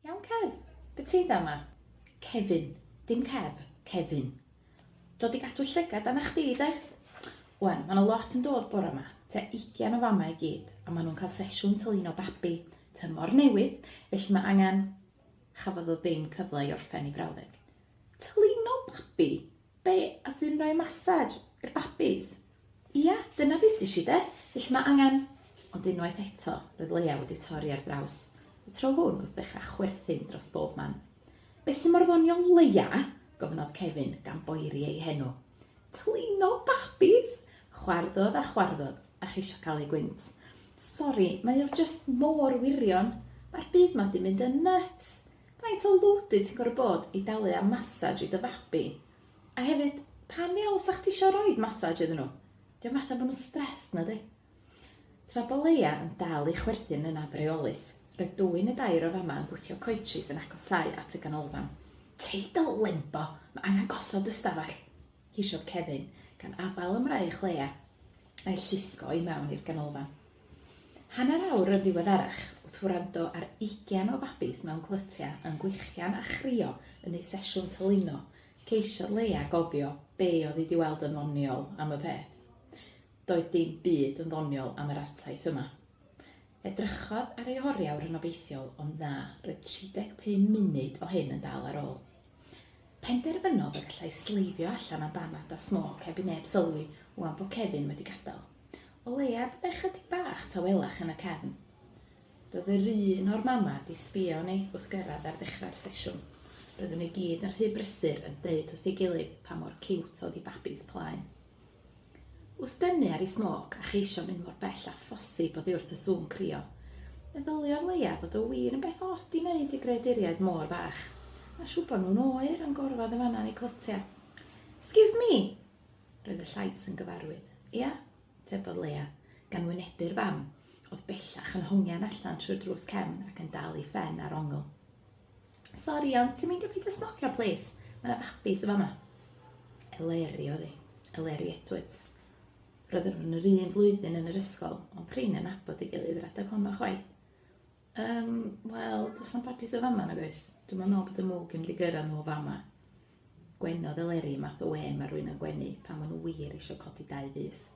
Iawn Kev, be ti'n dda 'ma? Kevin, dim Kev, Kevin. Dod i gadw llygad arna chdi de. Wan, ma' 'na lot yn dod bora 'ma, tua ugian o fama i gyd, a ma' nhw'n cael sesiwn tylino babi, tymor newydd, felly ma' angen... Chafodd o ddim cyfle i orffen ei frawddeg. Tylino babi? Be, as in rhoi massage i'r babis? Ia, dyna ddeudis i de, felly ma' angen... Ond unwaith eto, roedd Leia wedi torri ar draws, y tro hwn wrth ddechrau chwerthin dros bob man. Be sy mor ddoniol Leia? gofynnodd Kevin, gan boeri ei henw. Tylino babis! Chwarddodd a chwarddodd, a cheisio cael ei gwynt. Sori, mae o jyst mor wirion. Mae'r byd 'ma 'di mynd yn nyts. Faint o loaded ti'n gorfod bod i dalu am massage i dy fabi? A hefyd, pam ddiawl 'sa chdi isio roid massage iddyn nhw? Dio'm fatha bo' nhw'n stressed nadi? Tra bo Leia yn dal i chwerthin yn afreolus, roedd dwy neu dair o fama yn gwthio coetris yn agosáu at y ganolfan. Tyd o lembo! Ma' angan gosod y stafell! Hisiodd Kevin, gan afael ym mraich Leia a'i llusgo i mewn i'r ganolfan. Hanner awr yn ddiweddarach, wrth wrando ar ugain o fabis mewn clytiau yn gwichian a chrio yn eu sesiwn tylino, ceisiodd Leia gofio be oedd hi 'di weld yn ddoniol am y peth. Doedd dim byd yn ddoniol am yr artaith yma. Edrychodd ar ei horiawr yn obeithiol, ond na, roedd 35 munud o hyn yn dal ar ôl. Penderfynodd y gallai sleifio allan am banad a smôc heb i neb sylwi, ŵan bod Kevin wedi gadael. O leia byddai chydig bach tawelach yn y cefn. Doedd yr un o'r mama 'di sbio arni wrth gyrraedd ar ddechrau'r sesiwn. Roedden nhw i gyd yn rhy brysur yn deud wrth ei gilydd pa mor ciwt oedd eu babis plaen. Wrth dynnu ar ei smôc a cheisio mynd mor bell â phosib oddi wrth y sŵn crio, meddyliodd Leia fod o wir yn beth od i wneud i greaduriaid mor fach. Mae'n siŵr bod nhw'n oer yn gorfod yn fan'na yn eu clytiau. Excuse me! Roedd y llais yn gyfarwydd. Ia? atebodd Leia, gan wynebu'r fam, oedd bellach yn hongian allan trwy'r drws cefn ac yn dal ei phen ar ongl. Sori, ond ti'n meindio peidio smocio, plis? Mae yna fabis yn fama. Eleri oedd hi. Eleri Edwards. Roedden nhw'n yr un flwyddyn yn yr ysgol, ond prin yn nabod ei gilydd yr adeg honno chwaith. Yym, wel, does na'm babis yn fama nag oes? Dwi'm yn meddwl bod y mwg yn mynd i gyrraedd nhw o fama. Gwenodd Eleri math o wên mae rhywun yn gwenu pan maen nhw wir eisiau codi dau fys.